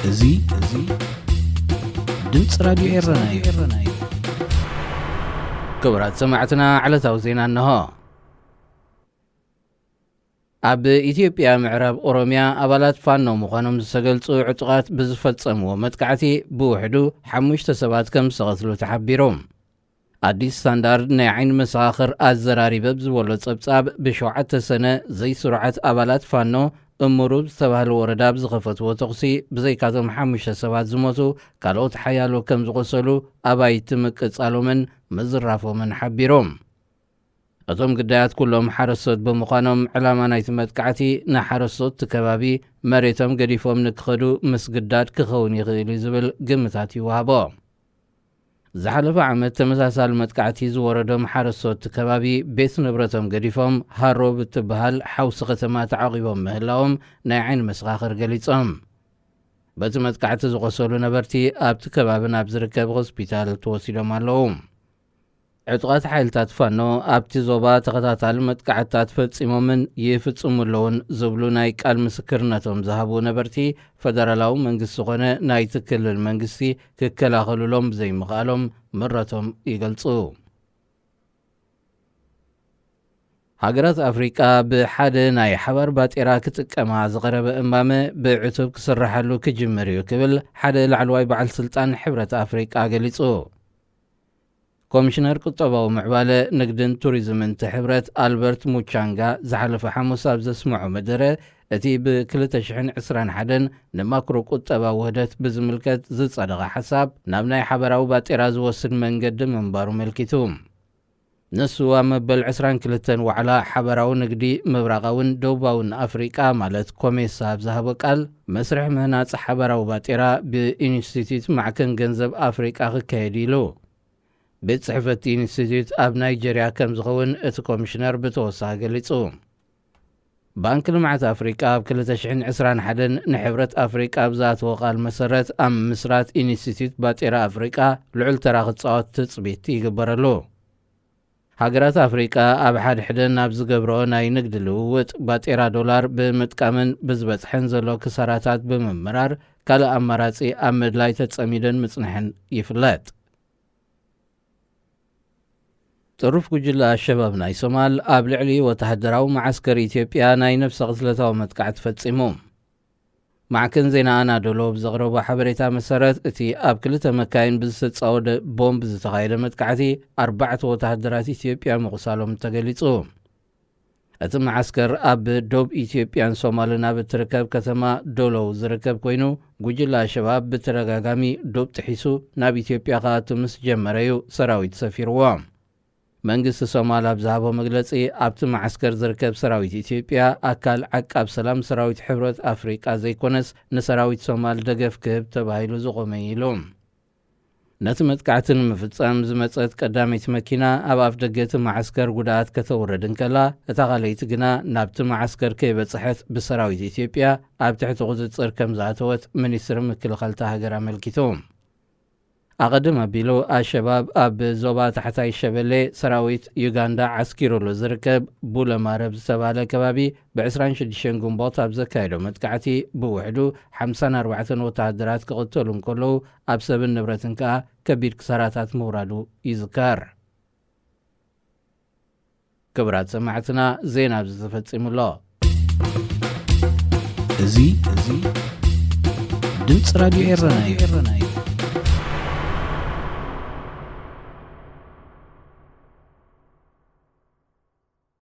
እዚ እዚ ድምፂ ራዲዮ ኤረና እዩ። ክቡራት ሰማዕትና፣ ዕለታዊ ዜና እንሆ። ኣብ ኢትዮጵያ ምዕራብ ኦሮሚያ ኣባላት ፋኖ ምዃኖም ዝተገልጹ ዕጡቓት ብዝፈጸምዎ መጥቃዕቲ ብውሕዱ ሓሙሽተ ሰባት ከም ዝተቐትሉ ተሓቢሩ። ኣዲስ ስታንዳርድ ናይ ዓይኒ መሰኻኽር ኣዘራሪበ ብዝበሎ ጸብጻብ፣ ብሸውዓተ ሰነ ዘይስሩዓት ኣባላት ፋኖ እምሩብ ዝተባህለ ወረዳ ብዝኸፈትዎ ተኹሲ ብዘይካቶም ሓሙሽተ ሰባት ዝሞቱ፣ ካልኦት ሓያሎ ከም ዝቖሰሉ ኣባይቲ ምቅጻሎምን ምዝራፎምን ሓቢሮም። እቶም ግዳያት ኩሎም ሓረስቶት ብምዃኖም፣ ዕላማ ናይቲ መጥቃዕቲ ንሓረስቶት እቲ ከባቢ መሬቶም ገዲፎም ንክኸዱ ምስግዳድ ክኸውን ይኽእል እዩ ዝብል ግምታት ይወሃቦ። ዝሓለፈ ዓመት ተመሳሳሊ መጥቃዕቲ ዝወረዶም ሓረስቶት እቲ ከባቢ ቤት ንብረቶም ገዲፎም ሃሮ ብትበሃል ሓውሲ ከተማ ተዓቒቦም ምህላዎም ናይ ዓይኒ መሰኻኽር ገሊጾም። በቲ መጥቃዕቲ ዝቖሰሉ ነበርቲ ኣብቲ ከባቢ ናብ ዝርከብ ሆስፒታል ተወሲዶም ኣለዉ። ዕጡቓት ሓይልታት ፋኖ ኣብቲ ዞባ ተኸታታሊ መጥቃዕትታት ፈጺሞምን ይፍጽሙ ኣለውን ዝብሉ ናይ ቃል ምስክርነቶም ዝሃቡ ነበርቲ፣ ፈደራላዊ መንግስቲ ዝኾነ ናይቲ ክልል መንግስቲ ክከላኸሉሎም ብዘይምኽኣሎም ምረቶም ይገልጹ። ሃገራት ኣፍሪቃ ብሓደ ናይ ሓባር ባጤራ ክጥቀማ ዝቐረበ እማመ ብዕቱብ ክስርሓሉ ክጅምር እዩ ክብል ሓደ ላዕለዋይ በዓል ስልጣን ሕብረት ኣፍሪቃ ገሊጹ። ኮሚሽነር ቁጠባዊ ምዕባለ፣ ንግድን ቱሪዝምን እቲ ሕብረት ኣልበርት ሙቻንጋ ዝሓለፈ ሓሙስ ኣብ ዘስምዖ መደረ፣ እቲ ብ ክልተ ሽሕን ዕስራን ሓደን ንማክሮ ቁጠባ ውህደት ብዝምልከት ዝጸደቐ ሓሳብ ናብ ናይ ሓበራዊ ባጤራ ዝወስድ መንገዲ ምንባሩ መልኪቱ። ንሱ ኣብ መበል ዕስራን ክልተን ዋዕላ ሓበራዊ ንግዲ ምብራቓውን ደቡባውን ኣፍሪቃ ማለት ኮሜሳ ኣብ ዝሃቦ ቃል፣ መስርሕ ምህናጽ ሓበራዊ ባጤራ ብኢንስቲትዩት ማዕከን ገንዘብ ኣፍሪቃ ክካየድ ኢሉ። ቤት ጽሕፈት ኢንስቲትዩት ኣብ ናይጀርያ ከም ዝኸውን እቲ ኮሚሽነር ብተወሳኺ ገሊጹ። ባንክ ልምዓት ኣፍሪቃ ኣብ ክልተ ሽሕን ዕስራን ሓደን ንሕብረት ኣፍሪቃ ኣብ ዝኣተዎ ቃል መሰረት፣ ኣብ ምስራት ኢንስቲትዩት ባጤራ ኣፍሪቃ ልዑል ተራ ክጻወት ትጽቢት ይግበረሉ። ሃገራት ኣፍሪቃ ኣብ ሓድሕደን ኣብ ዝገብርኦ ናይ ንግዲ ልውውጥ፣ ባጤራ ዶላር ብምጥቃመን ብዝበጽሐን ዘሎ ክሳራታት ብምምራር፣ ካልእ ኣማራጺ ኣብ ምድላይ ተጸሚደን ምጽንሐን ይፍለጥ። ጥሩፍ ጉጅለ ኣሸባብ ናይ ሶማል ኣብ ልዕሊ ወተሃደራዊ መዓስከር ኢትዮጵያ ናይ ነፍሰ ቅትለታዊ መጥቃዕቲ ፈጺሙ። ማዕከን ዜና ኣናዶሎ ብዘቕረቦ ሓበሬታ መሰረት፣ እቲ ኣብ ክልተ መካይን ብዝተጻወደ ቦምብ ዝተኻየደ መጥቃዕቲ ኣርባዕተ ወተሃደራት ኢትዮጵያ ምቑሳሎም ተገሊጹ። እቲ መዓስከር ኣብ ዶብ ኢትዮጵያን ሶማልን ኣብ እትርከብ ከተማ ዶሎው ዝርከብ ኮይኑ፣ ጉጅለ ኣሸባብ ብተደጋጋሚ ዶብ ጥሒሱ ናብ ኢትዮጵያ ክኣቱ ምስ ጀመረ እዩ ሰራዊት ሰፊርዎ። መንግስቲ ሶማል ኣብ ዝሃቦ መግለጺ፣ ኣብቲ መዓስከር ዝርከብ ሰራዊት ኢትዮጵያ ኣካል ዓቃብ ሰላም ሰራዊት ሕብረት ኣፍሪቃ ዘይኮነስ፣ ንሰራዊት ሶማል ደገፍ ክህብ ተባሂሉ ዝቖመ እዩ ኢሉ። ነቲ መጥቃዕቲ ንምፍጻም ዝመጸት ቀዳመይቲ መኪና ኣብ ኣፍ ደገ እቲ መዓስከር ጉድኣት ከተውርድ እንከላ፣ እታ ካልኣይቲ ግና ናብቲ መዓስከር ከይበጽሐት ብሰራዊት ኢትዮጵያ ኣብ ትሕቲ ቁጽጽር ከም ዝኣተወት ሚኒስትሪ ምክልኻል እታ ሃገር ኣመልኪቱ። ኣቐድም ኣቢሉ፣ ኣሸባብ ኣብ ዞባ ታሕታይ ሸበሌ ሰራዊት ዩጋንዳ ዓስኪሩሉ ዝርከብ ቡለማረብ ዝተባህለ ከባቢ ብ ዕስራን ሽዱሽተን ግንቦት ኣብ ዘካየዶ መጥቃዕቲ ብውሕዱ ሓምሳን ኣርባዕተን ወተሃደራት ክቕተሉ እንከለዉ፣ ኣብ ሰብን ንብረትን ከኣ ከቢድ ክሳራታት ምውራዱ ይዝከር። ክቡራት ሰማዕትና፣ ዜና ኣብዚ ተፈጺሙ ኣሎ። እዚ፣ እዚ ድምፂ ራዲዮ ኤረና እዩ።